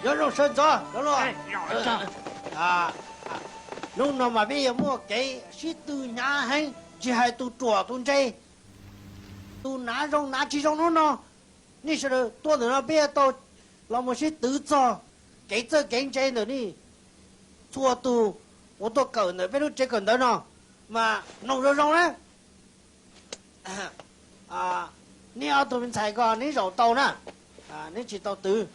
Nyob zoo sawv ntxov los. Hnub no mas peb yuav muaj kev sib tw hnyav heev, tsis hais tus ruam tus ntse, tus hnav zoo hnav tsis zoo hnub no. Nej sawv daws tuaj ntawm no peb yuav tau los mus sib twv txog kev txawj kev ntse ntawm nej txhua tus uas tuaj kawm ntawm peb lub tsev kawm ntawv no, mas mloog zoo zoo na. Nej ob tug me ntxhais ko neb zaum tau na, neb tsis tau twv.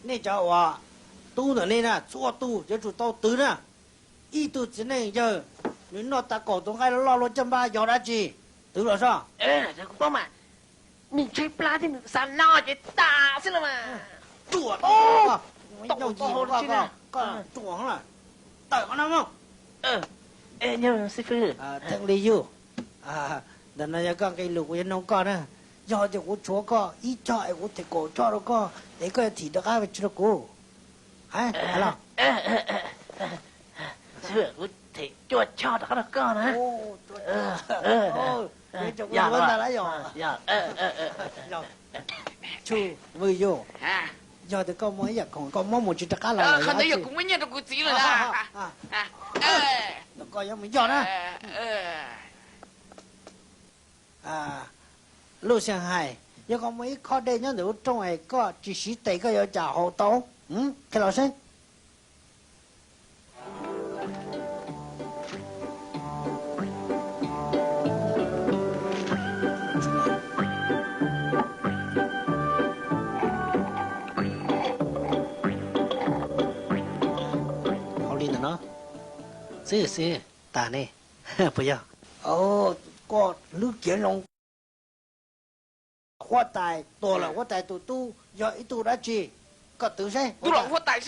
Nej cov uas tub ntawm nej na, txhua tus yuav tsum tau twv na. Ib tug txiv neej yawg, nws noj tas kaum tus nqaij loj loj luaj caj npab yog dab tsi? Twv los soj. Kuv paub mas, nws tshaib plab thiab nws xav noj ces tas xwb los mas. Ruam, koj ruam, tawm qhov no mus. Xib fwb, theej li yus, ntawm no yog koj nqe lus kuv yuav noog koj na. Yog tias kuv tshuav koj ib choj es kuv them kaum choj rau koj es koj yuav thim rov qab tsi rau kuv? Hais los. Kuv them cuaj choj rov qab rau koj na. Yog, Vwj Yus, yog tias koj muaj ib yam khoom koj muab mus tsis rov qab los, qhov ntawd yog kuv muab nyiaj rau kuv txiv lawm. Koj yuav mus yog na. Luj Xeeb hais, yog koj muaj ib khob dej nyob ntawm lub rooj es koj tsis siv tes koj yuav cas haus tau? Qhia los seb. Hauj li ntawm no xwb xwb tas ne, puas yog? Koj hlwb kiav zoo. Huab tais tuag lawm, huab tais tus tub yog ib tug dab tsi? Koj twv seb. Yog huab tais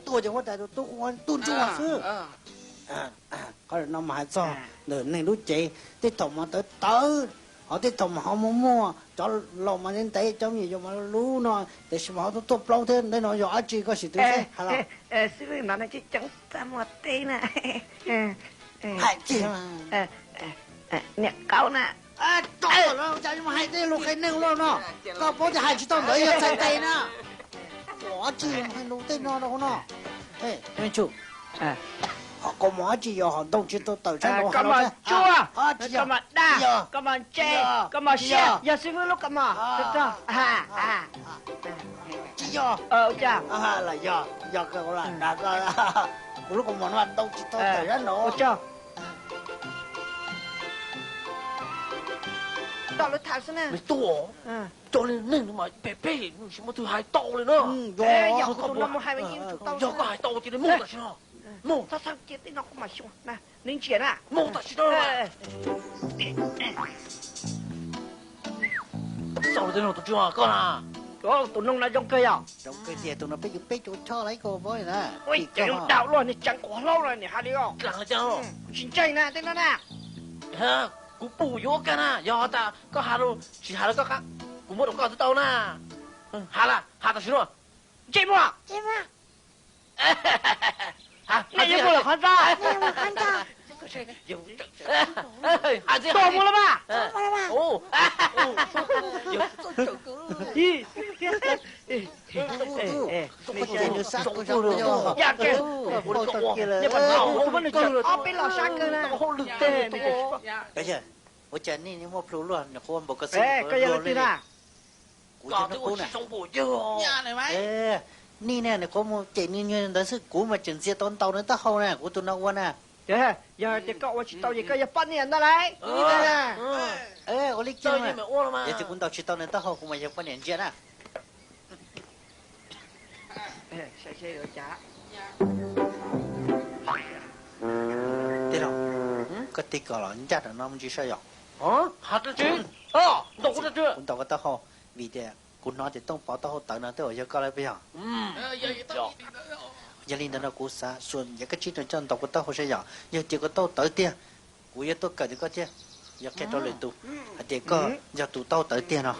tuag ces huab tais tus tub kuj ua tub ntsuag xwb. Qhov no mas hais txog ntawm neeg lub cev, tej thaum mas tawv tawv, ho tej thaum mas ho muaj muaj, cov laus mas ntev ntev, cov me nyuam yaus mas lub no, tiam sis mas ho tuaj tuaj plaub thiab. Ntawm no yog dab tsi koj sim twv seb hais los. Xib fwb, no nej coob coob txaj muag teb na. Hais tsis niam qaub na. Tso los cas yuav mus hais tej lus qhia neeg luaj no. Koj paub tias hais tsis tau ntawd yog txhais tes na. Ua dab tsi hais lus tej no rau hauv no. Ho kaus mom dab tsi yog ho ntoo tsis tau tawm sab nraud, koj mas tsuag, koj mas daj, koj mas ntse, koj mas siab, yog xib fwb lub kaus mom. Tsis yog. Ua cas? Yog, yog koj, kuv lub kaus mom no ntoo tsis tau tawm sab nraud. Ua cas? Nws tuaj, cov neeg no mas phem phem, nws tsis muaj twg hais tau li na. Yog koj hais tau ces mus tam sim no. Mus. Txhob txhawj, cia tej no kuv mam xyuas, neb ntsia na. Mus tam sim no. Xaus tej no tus tswv koj na. Tus noog no zoo kawg yom? Zoo kawg tiag, tus no peb yuav peb caug choj lawm koj paub li na. Ua cas zoo dav luaj, niag tseev quav hlaub no niag hais li os. Tsis ntseeg na tej no na. Kuv pum yuav ua kag na, yog tas koj hais lus tsis hais rau koj qab, kuv muab rau koj twb tau na. Hais las, hais tam sim no. Ntsej muag. Nej yuav mus lawm qhov ntxa. Tuag mus los mas. Ob peb los sab kawg na. Ua cas nej muaj plhu luaj, nws qhuab npaum ko xwb. Koj yog leej twg na? Kuv yog Nub Qub na. Nej ne, nws qhuab mus cem nws ntawd xwb, kuv mas tseem ntxias tau ntaus nws taub hau na, kuv tus no ua na. Yog tias koj ua tsis tau ces koj yog poj niam ntag lauj. Ua li kiag, yog tias kuv ntaus tsis tau nws taub hau kuv mas yog poj niam ntsia na. Tij laug, koj tig kom los ncaj rau no me ntsis saib yom. Kuv ntaus koj taub hau, vim tias kuv hnov tias Tooj Pov taub hau tawv no tej zaum yog koj lawm puas yog? Yog li ntawd no kuv xav xua yam kab tsib no coj ntaus koj taub hau saib yom, yog tias koj taub hau tawv tiag, kuv yuav tuaj kawm ntawm koj thiab, yuav qhia rau lwm tus hais tias koj yog tus taub hau tawv tiag no,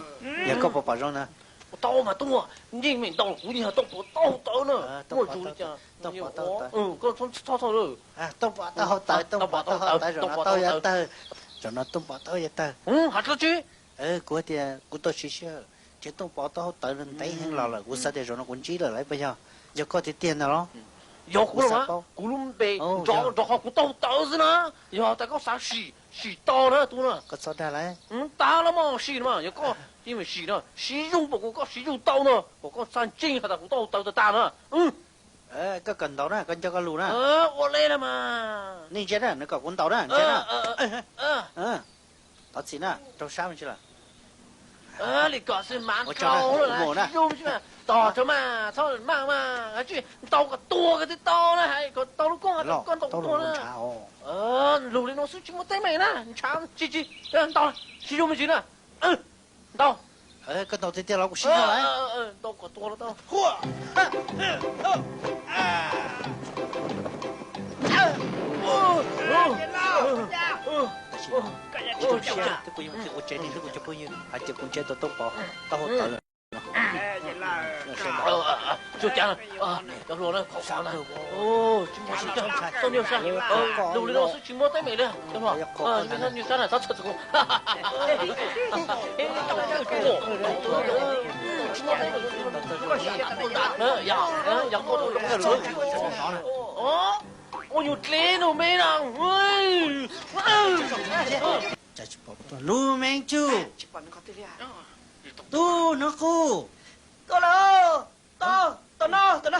yog koj puas pom zoo na? Tau mas Tooj, yeej meem ntaus kuv yeej yog Tooj Pov taub hau tawv na. Muaj zus li cas? Tooj Pov taub hau tawv. Tooj Pov taub hau tawv, Tooj Pov taub hau tawv, zaum no taub hau yuav tawg, zaum no Tooj Pov taub hau yuav tawg. Hais dab tsi? Kuv tias kuv tau siv sij hawm Tsev Tooj Pov taub hau tawv ntev heev los lawm, kuv xav tias zaum no kuv ntsib lawm lawm, puas yog? Yog koj tiag tiag ntag los? Yog kuv los mas, kuv lub npe nrov nrov qhov kuv taub hau tawv xwb na. Yog tias koj xav sim, sim tau na tus no. Koj txhob dag lawm. Tag los mas sim no mas, yog koj yeej meem sim no, siv zog pom kuv koj siv zog tau no, kom koj txhaj ntseeg has tas kuv taub hau tawv tag tag na. Koj kawm ntaus na, koj nco koj lus na. Ua li na mas. Nej ntsia na, nws kom kuv ntaus na, ntsia na. Thov txim na, raug sab me ntsis lawm. Li kom xwb mas, tos tso mas, txhob maj mas, tsis ntaus kom tuag ko twb tau na, hais kom tau lub koob, koj ntaus tuag na. Lus li no xwb tsis muaj teeb meem na, ntshav tsis tsis, ntaus, siv zog me ntsis na. Ntaus. Koj ntaus tiag tiag los kuv siv zog lawm. Ntaus kom tuag los tau. Tab sis twb kuv yeej ua tsev neeg xwb kuv cov phooj ywg, hais tias kuv ntsib tus Tooj Pov taub hau tawv lawm. Tsis ua cas, cov hluas na, tsis muaj teeb meem li cov hluas, txhob nyuaj sab na, txhob txhawj txog kuv. Ua nyuag dleb no me na. Lub Meej Tsug, Tub Hnub Qub. Koj los, tau, tau no, tau no.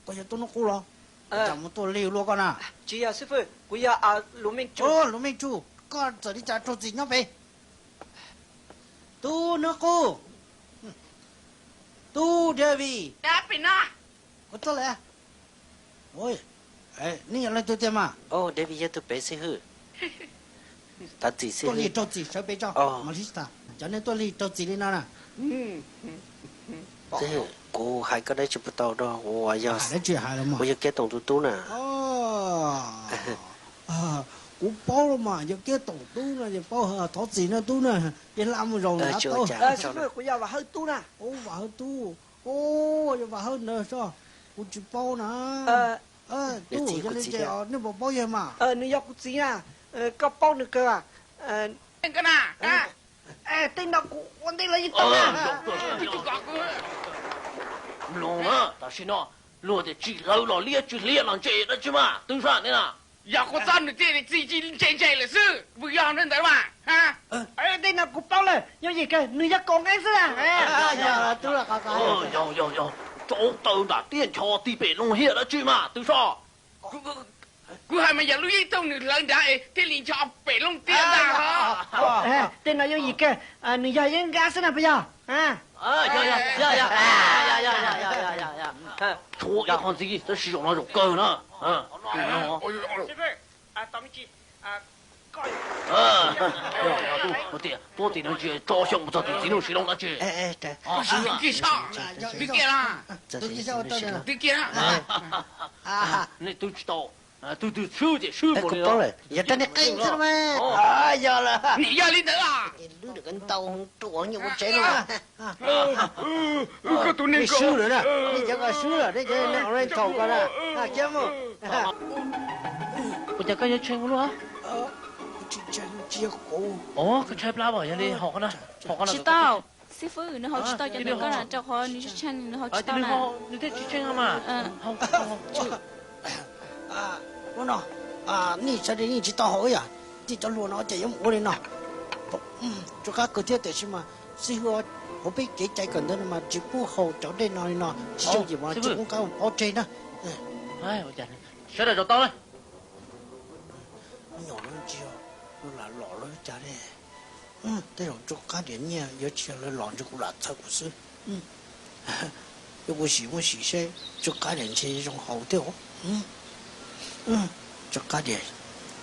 Koj yog Tub Hnub Qub los? Cas mus tuaj lig luaj koj na? Tsis yog xib fwb, kuv yog Lub Meej Tsug. Lub Meej Tsug, koj txawm li cas raug txim nyob pem? Tub Hnub Qub, Tub David. Kuv tuaj lawm. Nej yog leej twg tiag mas? David yog tus pem xib hwb. Thov txim xib hwb. Tuaj lig raug txim sawv pem tso. Cov neeg tuaj lig raug txim li no na. Xib hwb, kuv hais koj dab tsi puas tau rau kuv, yog, kuv yog Kiab Toom tus tub na. Kuv paub los mas, yog Kiab Toom tub no ces paub. Thov txim na tub na, ces hla mus zaum na. Xib hwb, kuv yog Vam Hawj tub na. Vam Hawj tub. Yog Vam Hawj ntawd soj, kuv tsis paub na. Tub, yog li ces nej puas paub yawg mas? Nws yog kuv txiv na, koj paub nws kawg. Tej no kuv ua ntej los yeej tau na. Mloog na, tam sim no luag tias tsis hlawv los liab, tsis hliam los ntse dab tsi mas, twb sab ne na. Yog kuv txob nws tiag, txiv tsis ntse ntse lawm xwb, vwm yog nws ntawd mas. Tej no kuv paub lawm, yooj yim kawg, nws yog kaum nqeeb xwb na. Yog, yog, tsaub taw nram tiaj ncho tig pem loog hiam dab tsi mas, twb sab. Kuv hais mas yog lub yeej thooj nws hlawv nrad es thiaj li ncho pem loog tiaj ntag. Tej no yooj yim kawg, nws yog yeeb nkab xwb na puas yog? Tshuav ib qho ntxiv tab sis zaum no zaum kawg na. Tuaj tim no tsis tso xyoo mus txog tus txiv nuj si loo dab tsi. Nej twb tsis tau, twg twg swb ces swb mus li. Yog rab niag qeej xwb mas. Yog li ntawd, lwb ntau ruam nyiam ua tsev no. Nej swb lawm na, nej cov ko swb lawm, nej cov neeg online thaum ko na. Kiab mus. Ua cas koj yuav tshee ua luaj? Tsis tshee, tsis yog kuv. Koj tshaib plab mas, yog li haus qhov no. Tsis tau, xib fwb, nws haus tsis tau cov ntawm koj na, rau qhov nws tsis tshee nws haus tsis tau na. Nws thiaj tsis tshee mas. Hnub no nej sawv daws yeej tsis tau haus yom, tej cov hluas no ces yuav mus ua li no. Tsov qab kawg thiab, tiam sis mas xib hwb, hauv peb kev cai kawm ntawv no mas tsis pub haus cov dej no li no, tsis yooj yim mas tsis pub qab mus pov tseg na. Sawv daws tau na. Nyuam no tsis yog lam lom lawv cas ne. Tej zaum tsov qab diam nyiaj yuav tsis yog lawv lom, ntshe kuv lam txhawj kuv xwb. Yog kuv sim muab sim seb tsov qab diam ntshe zoo haus thiab. Tsov qab diam,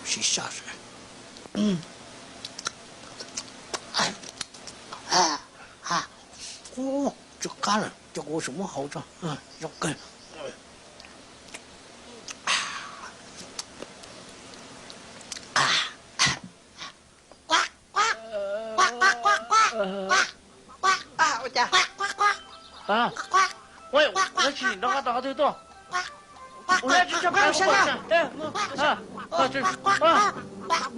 sim saj seb. Tsov qab lawm, coj kuv sim muab haus tso, zoo kawg.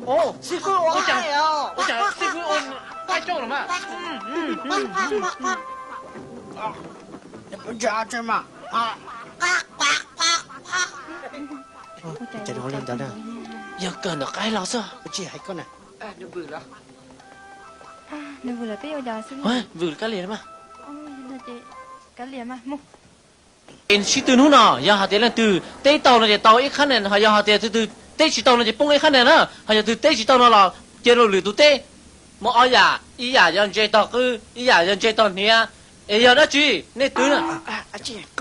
Ua cas xib hwb ua Ua cas nws ua li ntawd na? Yog kawg ntawm qaib los xwb. Ua tsis hais koj na. Nws vwm lawm peb ua cas xwb. Vwm kab liam mas. Yog no ces kab liam mas mus. Es sib tw hnub no yog hais tias leej twg teb tau no ces tau ib qhab nees, ho yog hais tias tus twg teb tsis tau no ces poob ib qhab nees na. Ho yog tus twg teb tsis tau no los cia rau lwm tus teb. Muaj ob yam, ib yam yog ntse tog qwb, ib yam yog ntse tog hniav. Es yog dab tsi nej twv na?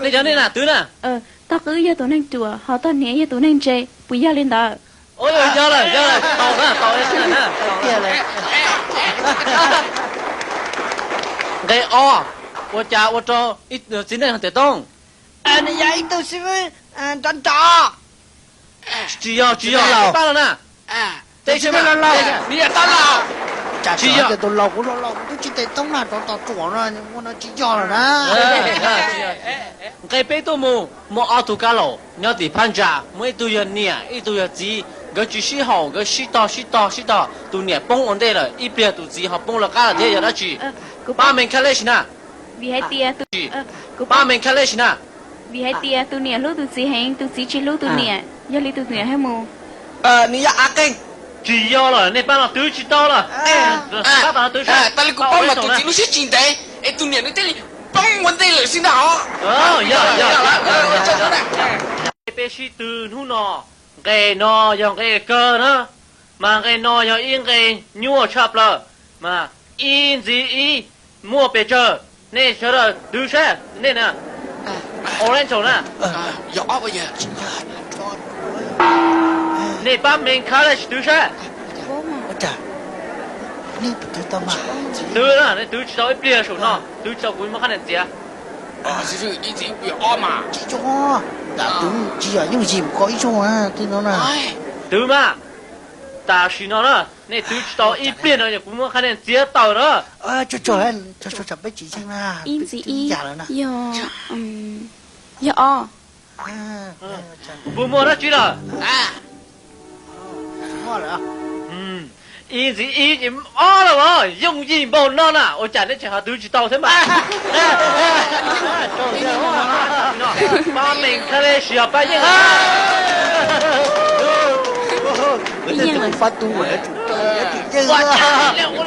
Nej cov nej na twv na. Tog qwb yog tus neeg ruam, ho tog hniav yog tus neeg ntse, puas yog li ntawd? Yog lawm, yog lawm, tau na, tau na. Nqe ob, ua cas ua rau ib tug txiv neej tiav tooj? Nws yog ib tug xib fwb nrov nrov. Tsis yog, tsis yog, pab los na. Teb tsis yog, nws yog tau los. Cas tsis yog tus laus, kuv laus laus kuv twb tsis tiav tooj na, rov tos ruam no, ua no tsis yog lawm na. Nqe peb tuaj mus, muaj ob tug kab laus nyob tim phab ntsa, muaj ib tug yog niam, ib tug yog txiv, nkawd tsis sib haum, nkawd sib tog sib tog sib tog, tus niam poob ua ntej lawm, ib pliag tus txiv ho poob lawv qab lawm thiab, yog dab tsi? Pab me khab lej sis na. Vim hais tias, pab me khab lej sis na. Vim hais tias tus niam hlub tus txiv heev, tus txiv tsis hlub tus niam, yog li tus niam thiaj mus. Nws yog av qeeg. Tsis yog lawm, nej pab no twv tsis tau lawm. Pab no twv, tas li kuv paub mas tus txiv lub siab tsis ntev es tus niam nws thiaj li poob ua ntej lawm xwb ntag os. Peb sib tw hnub no, nqe no yog nqe kawg na, mas nqe no yog ib nqe nyuaj tshaj plaws, mas ib ntxiv ib muaj pes tsawg, nej sawv daws twv saib nej na. Orange na. Nej pab me khab lej sis twv saib. Twv na, nej twv tsis tau ib pliag saum no, twv tsis tau kuv muab qhab nees txiav. Ib ntxiv ib ob mas. Tsis yog, yooj yim ko ib zaug na, twb no na. Twv mas, tam sim no na, nej twv tsis tau ib pliag no yog kuv muab qhab nees txiav tawm na. Ib ntxiv ib, yog, yog ob. Puas muaj dab tsi lawm? Ib ntxiv ib ces ob lawm os, yooj yim npaum no na, ua cas nej tseem ho twv tsis tau thiab mas? Pab me khab lej sis yog pab yeej. Ua cas nej ua